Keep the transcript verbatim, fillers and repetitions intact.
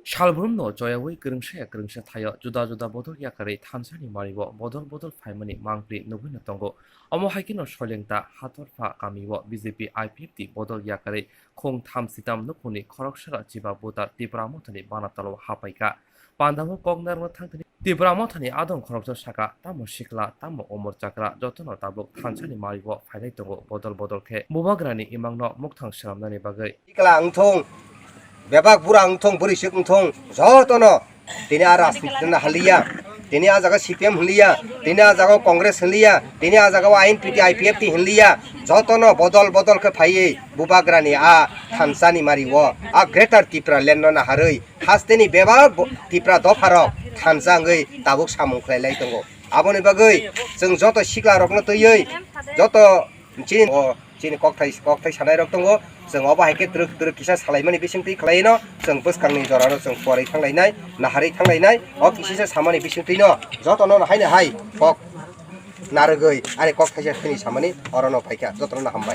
Salbrumno choyawi kwrwngsaya kwrwngsa thaio juda juda bodol yakarwi thansani mario bodol bodol phaimani mangpli nugwino tongo. Omo hai kheno Soilengta Hatorpha kamio B J P I P F T bodol yakarwi khung tham sitam nukhungni khoroksara chiba butar Tipra Mothani banatalo hapaikha. Pandao kok narwkna thangthani Tipra Mothani adong khoroksa saka, tamo sikla, tamo umor chakra, jotono tabuk thansani mario phailai tongo bodol bodol khe. Bubagrani imangno mukthang swnamnani bagwi. Sikla wngthung, bebak bura wngthung, bwrwisik wngthung, jotono tini a rajniti no haliya, tini a jaga C P M hiliya, tini a jaga Congress hiliya, tini a jaga I N P T, I P F T hiliya, jotono bodol bodol khe phaiwi Bubagrani a thansani mario, a Greater Tipraland no naharwi hasteni bebak bo-, Tipra dopharok thansa wngwi tabuk samung khlailai tongo. Aboni bagwi chwng joto siklarokno twiwi joto chini o chini kokthai kokthai sanairok tongo. Chwng obo hai khe twrwk twrwk kisa salaimani bisingtwi khlaino chwng bwskangni jorano chwng porwi thanglainai, naharwi thanglainai. O kisisa samani bisingtwino jotono haino hai kok narwgwi ani kok thaisa thwini samani orono phaikha. Jotono hambai.